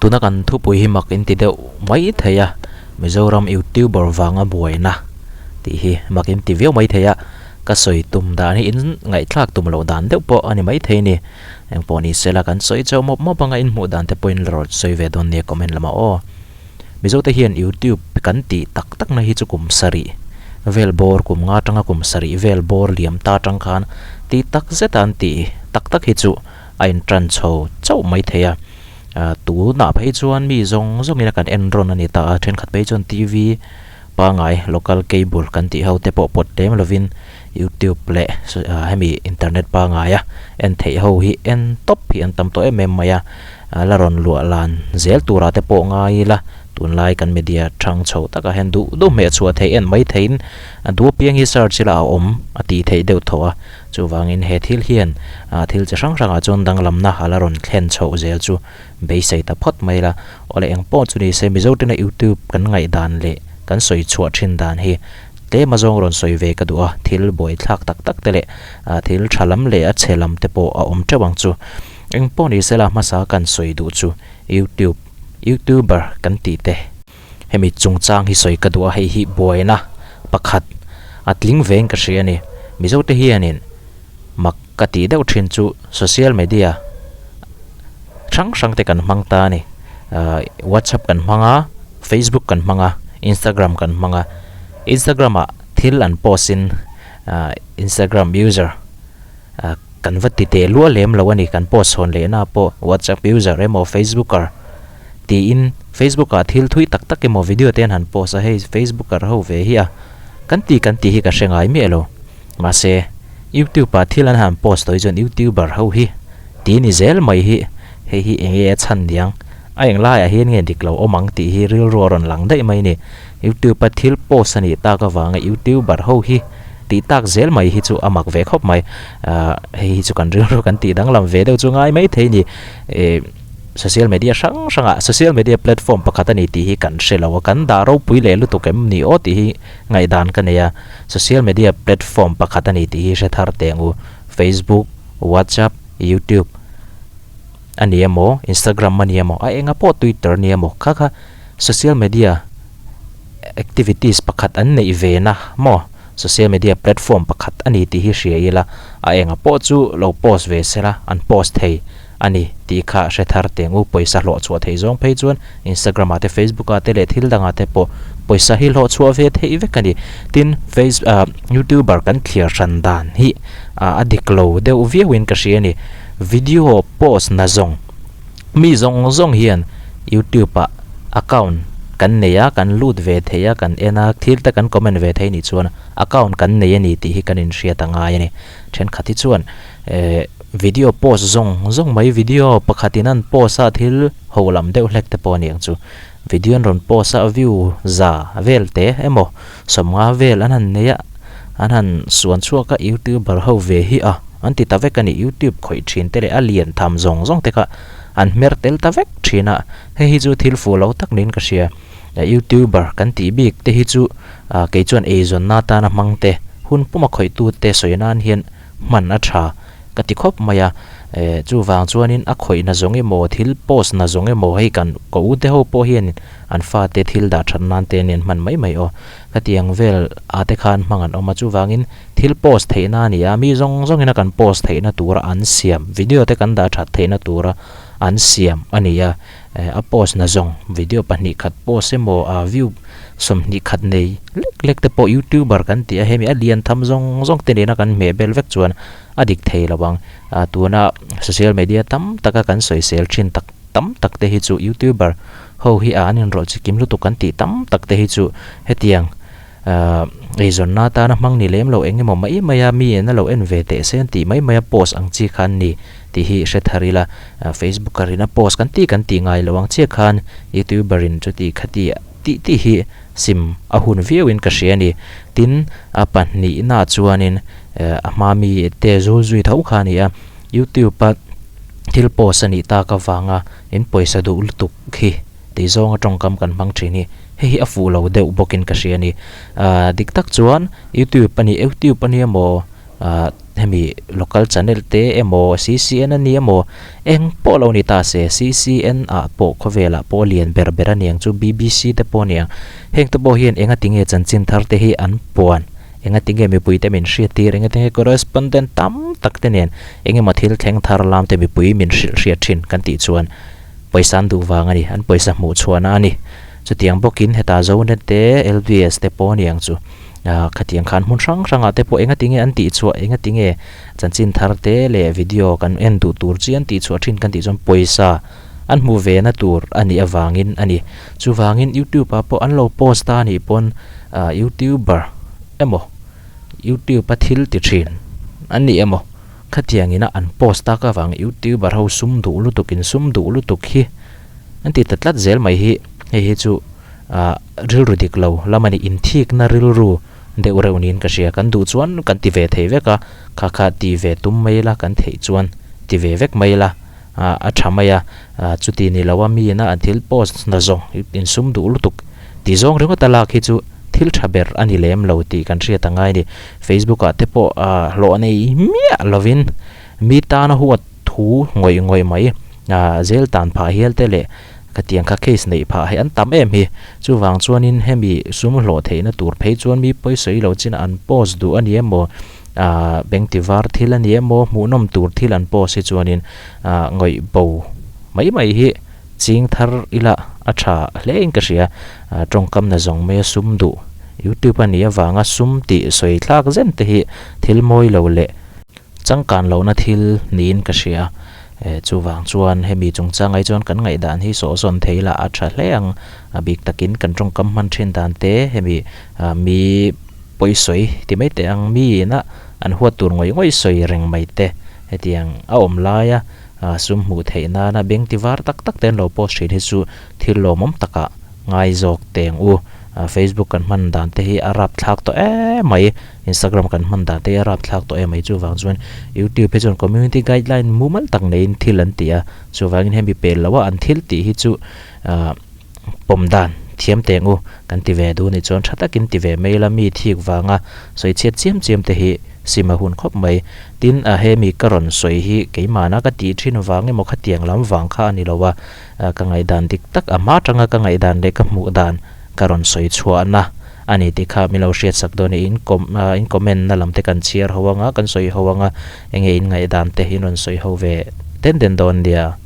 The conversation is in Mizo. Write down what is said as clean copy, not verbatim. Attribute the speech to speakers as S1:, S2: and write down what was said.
S1: Tuna kan thupui hi mak in ti deuh mai thei a, Mizoram YouTuber vanga buaina tih hi mak in ti viau mai thei a, ka sawi tum dan hi in ngaihthlak tum loh dan deuh pawh a ni mai thei a ni. Engpawh ni sela kan sawi chauh mawp mawp anga in hmuh dan te pawhin la rawn sawi ve dawn nia comment lamah aw. Mizote hian YouTube kan tih tak tak na hi chu kum sarih vel bawr kum nga atanga kum sarih vel bawr liam ta atang khan tih tak zeta an tih tak tak hi chu a in tan chho chauh mai thei a. Tunah phei chuan mi zawng zawngin a kan en rawn a ni ta a, thenkhat phei chuan TV pangai local cable kan tih ho te pawh pawt lem lovin YouTube leh hemi internet pangaia en theih ho hi en tawp hi an tam tawh em em mai a. La rawn luah lan zel turah te pawh ngai ila, tunlai kan media thang chho takah hian duh duh hmeh chhuah theih en mai theihin a duh apiang hi search ila a awm a tih theih deuh tho a. Chuvangin he thil hian thil chi hrang hrangah chuan danglamna a la rawn thlen chhoh zel chu beisei ta phawt mai ila. Awle eng pawh chu ni se Mizo tena YouTube kan ngaihdan leh kan sawi chhuah thin dan hi tlem a zawng rawn sawi ve ka duh a, thil buaithlak tak tak te leh thil tha lam leh a chhe lam te pawh a awm teuh ang chu. Eng pawh ni sela hmasa kan sawi duh chu YouTube, YouTuber kan tih te. Hemi chungchang hi sawi ka duh a, hei hi buaina pakhat a tling vein ka hria a ni. Mizote hianin mak ka tih deuh thin chu social media hrang hrang te kan hmang ta a ni. WhatsApp kan hmang a, Facebook kan hmang a, Instagram kan hmang a. Instagram ah thil an post in Instagram user Kan va ti teh luah lem lo a ni, kan post chhawn lehna pawh WhatsApp user emaw Facebooker tiin Facebook ah thil thui tak tak emaw video te an han post a, hei Facebooker ho ve hi a kan ti kan tih hi ka hre ngai miah lo. Mahse YouTube ah thil an han post tawh hi chuan YouTuber ho hi ti ni zel mai hi hei hi eng nge a chhan niang a eng laiah hian nge dik lo awm ang tih hi rilru a rawn lang daih mai a ni. YouTube a thil post a nih tak avanga YouTuber ho hi tih tak zel mai hi chu a mak ve khawp mai. Ahh hei hi chu kan rilru kan tih danglam ve deuh chu ngai mai thei a ni. Ehh social media hrang hrangah social media platform pakhat a ni tih hi kan hre lo a, kan dah ropui leh lutuk em ni aw tih hi ngaihdan ka nei a. Social media platform pakhat a ni tih hi hre thar teh ang u. Facebook, WhatsApp, YouTube a ni emaw, Instagram a ni emaw, a enga pawh Twitter a ni emaw kha kha social media activities pakhat an neih ve na maw social media platform pakhat a ni tih hi hria ila a enga pawh chu lo post ve sela an post thei a ni tih kha hre thar teng u pawisa hlawh chhuah theih zawng phei chuan Instagram ah te Facebook ah te leh thil dangah te pawh pawisa hi hlawh chhuah ve theih vek a ni tin face ah youtuber kan thliar hran dan hi ah a dik lo deuh viau in ka hria a ni video post na zawng. Mi zawng zawng hian YouTube ah account kan nei a, kan lut ve thei a, kan en a, thil te kan comment ve thei nih chuan account kan nei a ni tih hi kan inhriat a ngai a ni. Thenkhat hi chuan eh video post zawng zawng mai video pakhat in an post a thil ho lam deuh hlek te pawh a ni ang chu. Video an rawn post a view za vel te emaw sawmnga vel an han nei a, an han suan chhuak a youtuber ho ve hi a an ti ta vek a ni youtube khawih thin te leh a lian tham zawng zawng te kha an hmer tel ta vek thin a hei hi chu thil fuh lo tak niin ka hria youtuber kan tih bik te hi chu ah kei chuan eizawnna atana hmang te hun puma khawih tu te sawi nan hian hman a tha ka ti khawp mai a eh chuvang chuanin a khawih na zawng emaw thil post na zawng emaw hei kan ka u te ho pawh hianin an fate thil dah that nan te an hman mai mai aw. Khatiang vel ah te khan hmang an awm a, chuvangin thil post theihna a ni a, mi zawng zawngin a kan post theihna tura an siam, video te kan dah that theihna tura an siam a ni a, eh a post na zawng video pahnih khat post emaw ah view 20 khat nei lek lek te pawh youtuber kan tih a, hemi a lian tham zawng zawng te nena kan hmeh bel vek chuan a dik thei lo ang, ah tuna social media tam taka kan sawisel thin tak tam tak te hi chu youtuber ho hi a an inrawlh chi kim lutuk kan tih tam tak te hi chu hetiang ahh eizawnna atana hmang ni lem lo eng emaw mai mai a mi in a lo en ve teh se an tih mai mai a post ang chi kha an ni tih hi hre thar ila facebooker in a post kan tih kan tih ngai lo ang chiah khan youtuber in chuti khati tih tih hi sim a hun viau in ka hria a ni tin a pahnihna chuanin a hma mi te zul zui tho kha a ni a youtube a thil post a nih tak avanga in pawisa duh lutuk khi tih zawnga tawngkam kan hmang thin hi hei hi a fuh lo deuh bawkin ka hria a ni. Ahh dik tak chuan youtube a ni youtube a nia maw ahh Hemi local channel te emaw CCN a ni emaw eng pawh lo ni ta se CCN ah pawh khawvelah pawh lian ber ber a niang chu BBC te pawh a niang. Heng te pawh hian enga tinge chanchin thar te hi an puan enga tinge mipui te min hriat tir enga tinge correspondent tam tak te nen engemaw thil thleng thar lam te mipui min hrilh hriat thin kan tih chuan pawisa an duh vang a ni an pawisa hmuh chhuahna a ni. Chutiang bawkin heta Zonet te LBS te pawh a niang chu. Ahh khatiang khan hmun hrang hrangah te pawh engatinge an tih chhuah engatinge chanchin thar te leh video kan en duh tur chi an tih chhuah thin kan tih chuan pawisa an hmuh ve na tur a nih avangin a ni. Chuvangin youtube ah pawh an lo post a nih pawn ahh youtuber emaw youtube a thil ti thin an ni emaw khatiang ina an post tak avang youtuber ho sum duh lutuk in sum duh lutuk hi an ti ta tlat zel mai hi hei hi chu ah rilru dik lo lam a ni inthikna rilru deuh reuh niin ka hria kan duh chuan kan ti ve thei vek a kha kha ti ve tum mai ila kan theih chuan ti ve vek mai ila ah a tha mai a ah chuti ni lo a mi ina an thil post na zawng insum duh lutuk ti zawng ringawt a lak hi chu thil tha ber a ni lem lo tih kan hriat a ngai a ni facebook ah te pawh ah hlawh nei miah lovin mi tana huat thu ngawih ngawih mai ah zel tan phah hial te leh Khatiang kha case neih phah hi an tam em hi. Chuvang chuanin hemi sum hlawh theihna tur phei chuan mi pawi sawi lo chin an post duh a ni emaw, aah bengti var thil a ni emaw, hmuhnawm tur thil an post hi chuanin aah ngawih bo mai mai hi ching thar ila a tha hle in ka hria. Aah tawngkam na zawng mai a sum duh youtube a nih avanga sum tih sawi thlak zen te hi thil mawi lo leh Changkan lohna thil niin ka hria. Chuvang chuan hemi chungchang ai chuan kan ngaihdan hi sawhsawn thei lah a tha hle ang. A bik takin kan tawngkam hman thin dan te hemi mi pawisawi ti mai teh ang mi ina an huat tur ngawih ngawih sawi reng mai te hetiang a awm laia sum hmuh theih nana beng ti var tak tak te an lo post thin hi chu thil lawmawm takah ngai zawk teng u. Facebook kan hman dan te hi a rapthlak tawh em mai. Instagram kan hman dan te hi a rapthlak tawh em mai chuvang chuan YouTube hi chuan community guideline mumal tak neiin thil an ti a chuvangin hemi pel lo a an thil tih hi chu ah pawm dan thiam teng u kan ti ve duh a nih chuan tha takin ti ve mai ila mi thik vanga sawi chhiat chiam chiam te hi sim a hun khawp mai tin a hemi ka rawn sawi hi keimahna ka tih thin vang emaw khatiang lam vang kha a ni lo a ka ngaihdan dik tak a hma atanga ka ngaihdan leh ka hmuh dan ka rawn sawi chhuahna a ni tih kha min lo hriat sak dawn a in kawm in comment na lam te kan chhiar ho anga kan sawi ho anga enge in ngaihdan te in rawn sawi ho ve den den dawn nia.